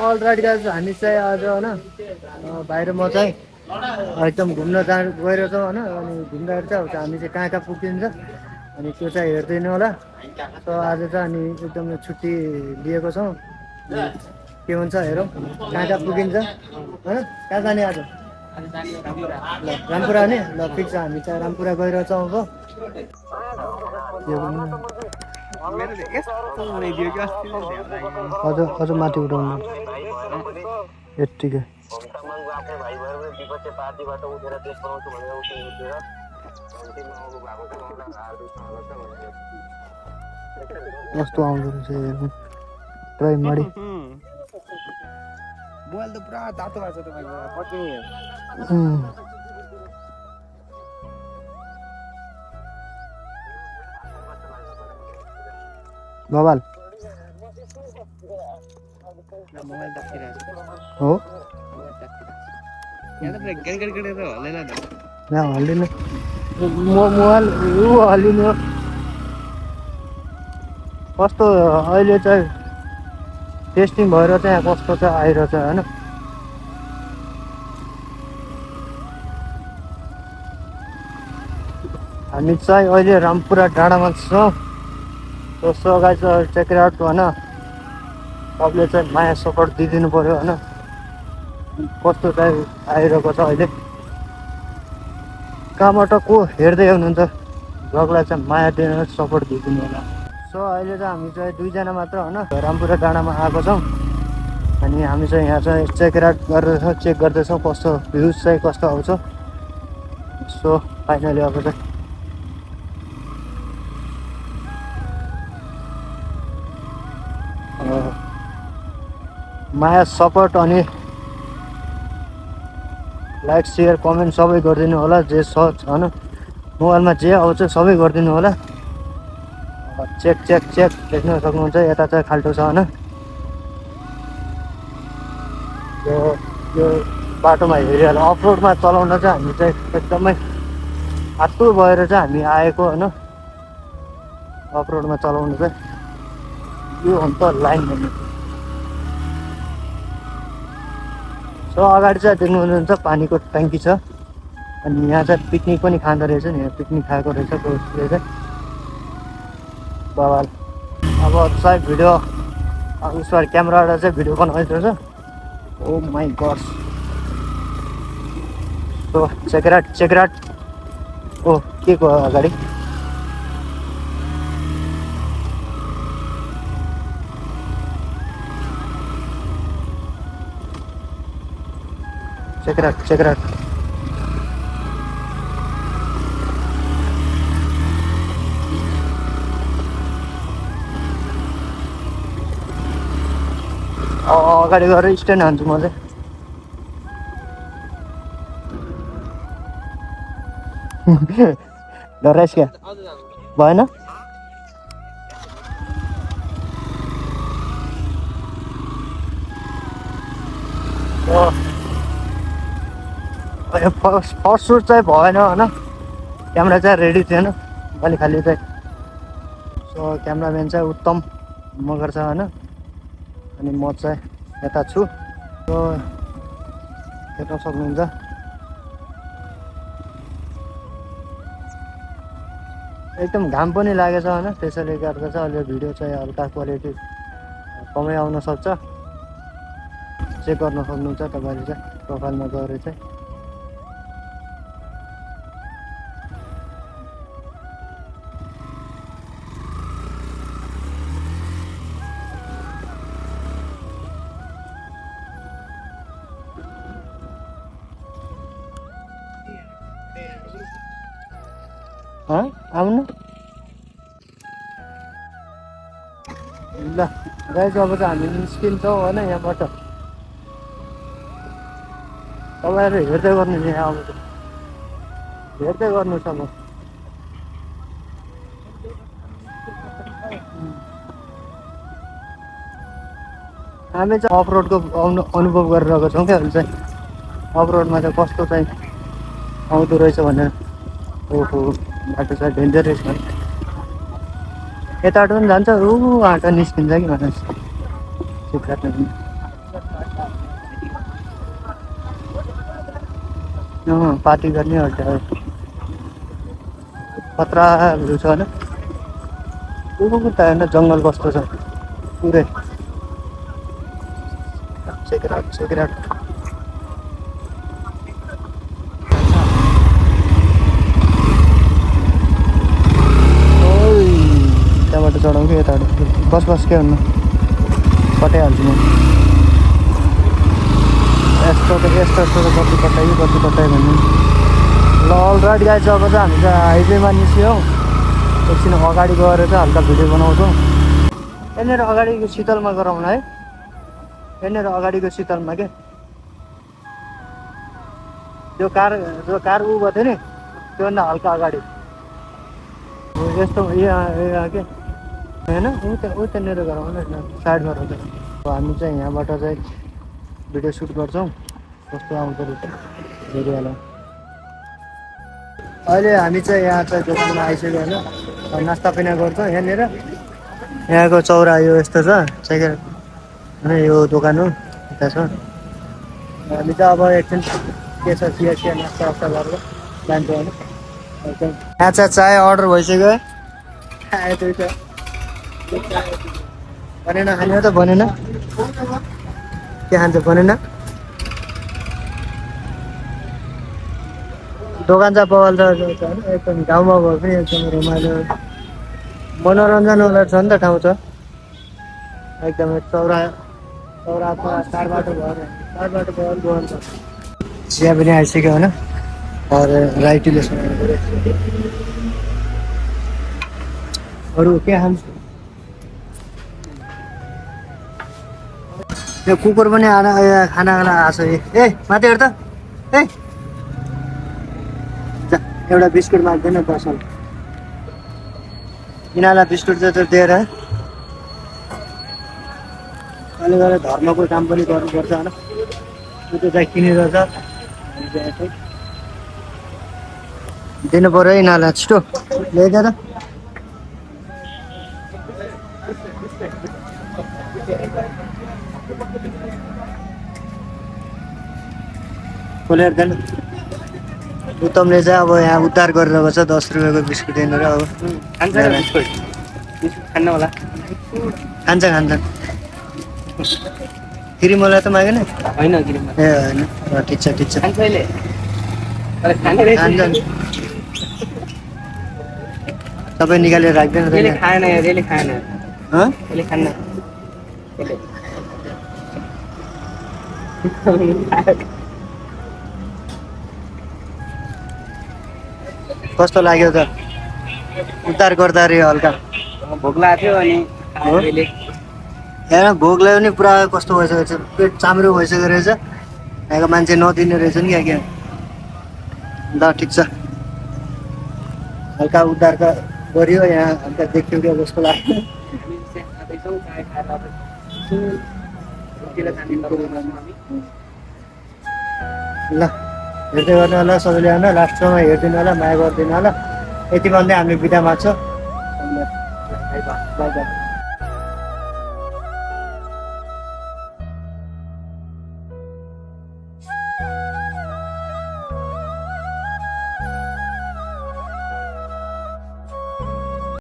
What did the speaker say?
all right guys हामी चाहिँ आज होइन बाहिर म चाहिँ एकदम घुम्न गएर छौँ होइन अनि घुम्दाखेरि चाहिँ अब हामी चाहिँ कहाँ कहाँ पुगिन्छ अनि त्यो चाहिँ हेर्दैन होला सो आज चाहिँ अनि एकदम छुट्टी लिएको छौँ के हुन्छ हेरौँ कहाँ कहाँ पुगिन्छ होइन कहाँ जाने आज ल रामपुरा नि ल फिक्स छ हामी चाहिँ रामपुरा गइरहेछौँ अब अझ अझ माथि उठाउनु यत्तिकै कस्तो आउँदो रहेछ हेर्नु ट्राई माडी मोबाइल त पुरा तातो भएको छ तपाईँको पट्ने बबाल मोबाइल तातिरहेको हो यहाँ त गड गरेर हल्दैन त यहाँ हल्दिनँ मोबाइल हल्लिनु कस्तो अहिले चाहिँ टेस्टिङ भएर चाहिँ यहाँ कस्तो चाहिँ आइरहेछ होइन हामी चाहिँ अहिले रामपुरा डाँडामा छौँ so guys check it out होइन सबले चाहिँ माया सपोर्ट दिइदिनु पऱ्यो होइन कस्तो चाहिँ आइरहेको छ अहिले कहाँबाट को हेर्दै हुनुहुन्छ ब्लगलाई चाहिँ माया दिनु सपोर्ट दिइदिनु होला सो अहिले चाहिँ हामी चाहिँ दुईजना मात्र होइन रामपुरा डाँडामा आएको छौँ अनि हामी चाहिँ यहाँ चाहिँ चेक इट आउट गरेर चेक गर्दैछौँ कस्तो भ्युज चाहिँ कस्तो आउँछ सो फाइनली अब चाहिँ माया सपोर्ट अनि लाइक सेयर कमेन्ट सबै गरिदिनु होला जे सर्च होइन मोबाइलमा जे आउँछ सबै गरिदिनु होला चेक चेक चेक देख्न सक्नुहुन्छ यता चाहिँ खाल्टो छ होइन यो बाटोमा हेरिहाल्नु अफरोडमा चलाउन चाहिँ हामी चाहिँ एकदमै आतुर भएर चाहिँ हामी आएको होइन अफरोडमा चलाउनु चाहिँ यो अन्त लाइन भन्ने सो अगाडि चाहिँ देख्नुहुन्छ पानीको ट्याङ्की छ अनि यहाँ चाहिँ पिकनिक पनि खाँदो रहेछ नि यहाँ पिकनिक खाएको रहेछ दोस्तले चाहिँ बवाल अब चाहिँ भिडियो उसबाट क्यामेराबाट चाहिँ भिडियो बनाउँदै रहेछ ओ माई गड सो चेकराट ओ के को अगाडि चेकराट अगाडि गएर स्ट्यान्ड हान्छु म चाहिँ डराइस् क्या भएन फर्स्ट सुट चाहिँ भएन होइन क्यामेरा चाहिँ रेडी थिएन अलि खालि चाहिँ सो क्यामेराम्यान चाहिँ उत्तम मगर छ होइन अनि म चाहिँ यता छु सो हेर्न सक्नुहुन्छ एकदम घाम पनि लागेछ होइन त्यसैले गर्दा चाहिँ अहिले भिडियो चाहिँ हल्का क्वालिटी कमै आउन सक्छ चेक गर्न सक्नुहुन्छ तपाईँले चाहिँ प्रोफाइलमा गएर चाहिँ आउनु ल गाइस अब चाहिँ हामी निस्किन्छौँ होइन यहाँबाट तपाईँहरू हेर्दै गर्नु नि यहाँ अब हेर्दै गर्नु छ म हामी चाहिँ अफ रोडको अनुभव गरिरहेको छौँ क्या अहिले चाहिँ अफ रोडमा चाहिँ कस्तो चाहिँ आउँदो रहेछ भनेर ओहो बाटो चाहिँ डेन्जरस छ यताबाट पनि जान्छ ऊ आँटा निस्किन्छ कि भनेर पार्टी गर्ने हो खतरा भ्यू छ होइन त होइन जङ्गल कस्तो छ पुरै चेक त्यहाँबाट चढाउँ कि यताबाट बस के हुन्न पठाइहाल्छु म यस्तो त कति पठायो भन्नु ल अलराइट गाइज अब चाहिँ हामी चाहिँ हाइवेमा निस्क्यौँ एकछिन अगाडि गएर चाहिँ हल्का भिडियो बनाउँछौँ यहाँनिर अगाडिको शीतलमा गराउन है यहाँनिर अगाडिको शीतलमा के जो कार उ भएको थियो नि त्योभन्दा हल्का अगाडि यस्तो यहाँ के होइन ऊ त्यहाँनिर गराउनु न साइडमा रहेछ हामी चाहिँ यहाँबाट चाहिँ भिडियो सुट गर्छौँ कस्तो आउँदो रहेछ भिडियोलाई अहिले हामी चाहिँ यहाँ चाहिँ दोकानमा आइसक्यो होइन नास्ता पिना गर्छौँ यहाँनिर यहाँको चौरा यो यस्तो छ साइकल होइन यो दोकान हो यता छ हामी चाहिँ अब एकछिन के छ चिया नास्ता गरेर जान्छौँ होइन यहाँ चाहिँ चाय अर्डर भइसक्यो आयो त्यही त बनेन खाने हो त बनेन के खान्छ बनेन दोकान चाहिँ बवाल छ होइन एकदम गाउँमा भयो पनि एकदम रमाइलो मनोरञ्जनवाला छ नि त ठाउँ छ एकदमै चौरामा चारबाटो बवाल छ चिया पनि आइसक्यो होइन राइटीले अरू के खान्छ यो कुकुर पनि खानाको लागि आएको छ ए माथि हेर त ए एउटा बिस्कुट माग्दैन पसल यिनीहरूलाई बिस्कुट चाहिँ दिएर अहिले गएर धर्मको काम पनि गर्नुपर्छ होइन त्यो चाहिँ किनेर छ दिनु पऱ्यो है यिनीहरूलाई छिटो ल्याइदिएर खोलेर देन उत्तमले चाहिँ अब यहाँ उद्धार गरेर बस्छ 10 रुपियाँको बिस्कुट दिनेर अब खान्छ बिस्कुट खान्न होला खान्छ फेरि मलाई त मागेन होइन ए होइन ठिक छ खान्छ अहिले खान्छ सबै निकालेर राख्दैन खाएन यसले खाएन यसले खान्न कस्तो लाग्यो त उद्धार गर्दा रे हल्का भोक लाग्यो अनि हेर भोक लाग्यो नि पुरा कस्तो भइसकेको छ पेट चाम्रो भइसकेको रहेछ यहाँको मान्छे नदिने रहेछन् क्या ल ठिक छ हल्का उद्धार गरियो यहाँ हल्का देखियो क्या जस्तो लाग्यो ल हेर्दै गर्नु होला सबैले होइन लास्टसम्म हेरिदिनु होला माया गरिदिनु होला यति भन्दै हामी बिदा माग्छौँ बाई बाई